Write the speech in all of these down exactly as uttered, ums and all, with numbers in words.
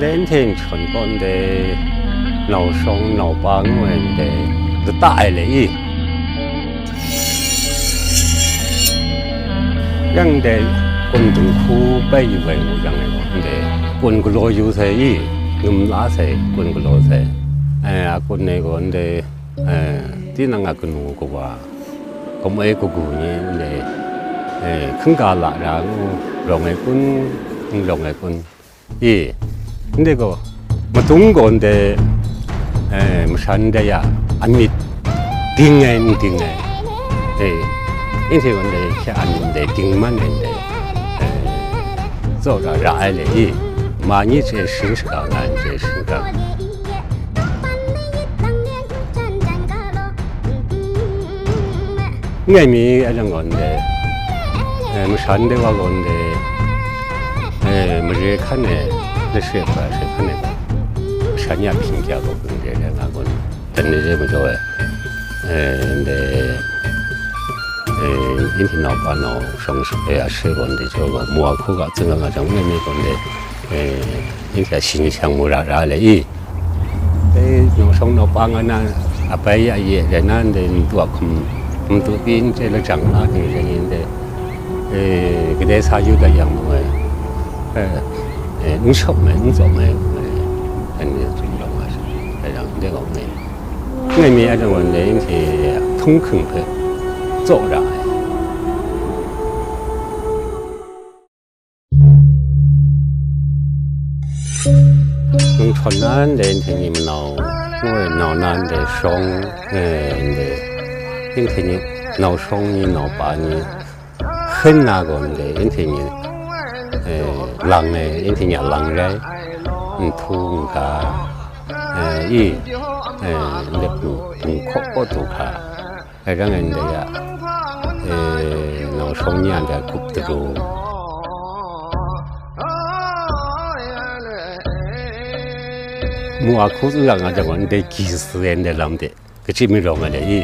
Dai nhteng hkyen kaw ndai nau shawng nau pa ngu ai ndai lata ai le i. Yang dai kun dinghku bai yu ai ngu yang e gaw, ndai kun galaw yu sai i, num la sai, kun galaw sai. Eh, a kun e gaw ndai, eh, tinang a kanu kawa, kamai kagu ni ndai, eh, hkungga lara ngu, rawng ai kun, n rawng ai kun, e, ndai gaw, madung gaw ndai, eh, masha ndai a, a myit ding ai, n ding ai, e, anhte gaw ndai hkye a myit ndai ding man ai ndai, eh, tsawra ra ai le, e, ma ni hte sharin shaga nga ai, hte sharin shaga. N gai mi a jang gaw ndai, eh, masha ndai wa gaw ndai, eh, mare hkan e, lashre hpa hkye hkan e, masha ni a hpyi kya gaw hkung re ai nga gaw, dan ni re majaw ai, eh, ndai, eh, anhte nau pa nau shawng shape a she gaw ndai jaw gaw, mu a hku ga zing nga jang n gai mi gaw ndai, eh, anhte a shi ni shang mu ra ra le i. Dai nau shawng nau pa nga na, a bai ya ye rai na ndai, n tu a hkum, n tu pyi n chye lajang na hte rai yin dai, eh, kadai sa yu dat yang mung ai, eh, eh, n shawk mai, n tsawk mai, eh, anhte tsun rau nga sai, rai yang, ndai gaw ngai, ngai mi a jang gaw ndai, anhte htung hkung hpe tsawra ai. Nung htawn na ndai anhte ni manau, ngu ai nau na ndai shawng, eh, ndai, anhte ni nau shawng ni, nau pa ni, hkyen na gaw ndai, anhte ni, eh, lang ai, anhte ni a lang rai, nhtu n ga, eh, i, eh, ndai hpung, hpung hkaw kaw du hkra, Rai rang ai ndai a, e, nau shawng ni a ndai a gup daru. Mu a hku tsawra nga jang gaw, ndai gyi sat ai ndai lam de, kachyi mi rawng ai le i,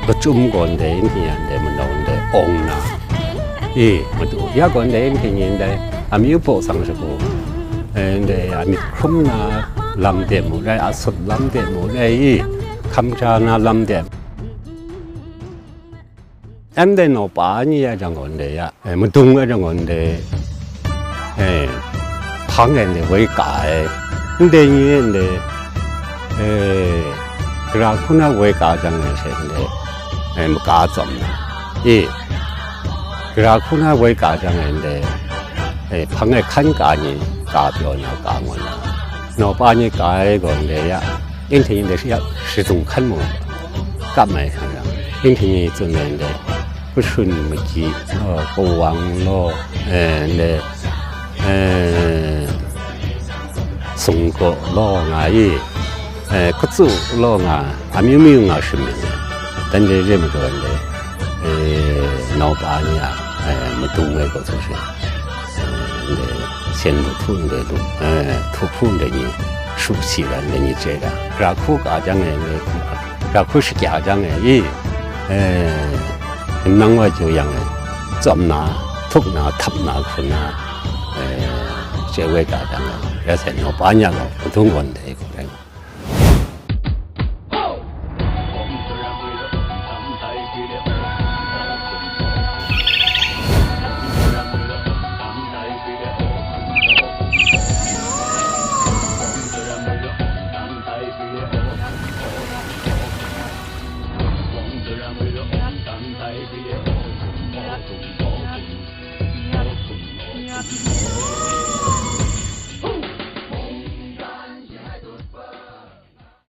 kachyum gaw ndai, anhte ni a ndai manau ndai awng na, e, madu, ya gaw ndai, anhte ni ndai amyu baw sang shagu, e, ndai a myit hkrum na lam de mu rai, a sut lam de mu rai i, hkam hkra na lam de. Ndai nau pa ni a jang gaw ndai a, e, madung a jang gaw ndai, e, hpang e ndai woi ka ai, ndai ni e ndai, e, gara hku na woi ka jang e she ndai, e, maka tsawm na, e, gara hku na woi ka jang e ndai, e, hpang e hkan ka ni ka pyaw na ka ngu na, nau pa ni ka ai gaw ndai a, Anhte ni ndai shi-, shazung hkan mung kap mai hkra, anhte ni tsun ai ndai, kashun magyi, uh, kawang law, eh, ndai, eh, sungkaw law nga i, eh, katsu law nga, amyu myu nga shim myit. Dan re re majaw ndai, eh, naupa ni a, eh, madung ai kaw hte she, eh, ndai, sen lu hpu ndai lu, eh, htu hpu ndai ni, shu si ra ndai ni chye ra, ra hku ka jang e, ra hku shakya jang e, i, eh, nang wa jaw yang e, tsawm na, htup na, htap na, hkun na, eh, chye woi ka jang e, rai sai, naupa ni a gaw, madung gaw ndai gaw rai nga.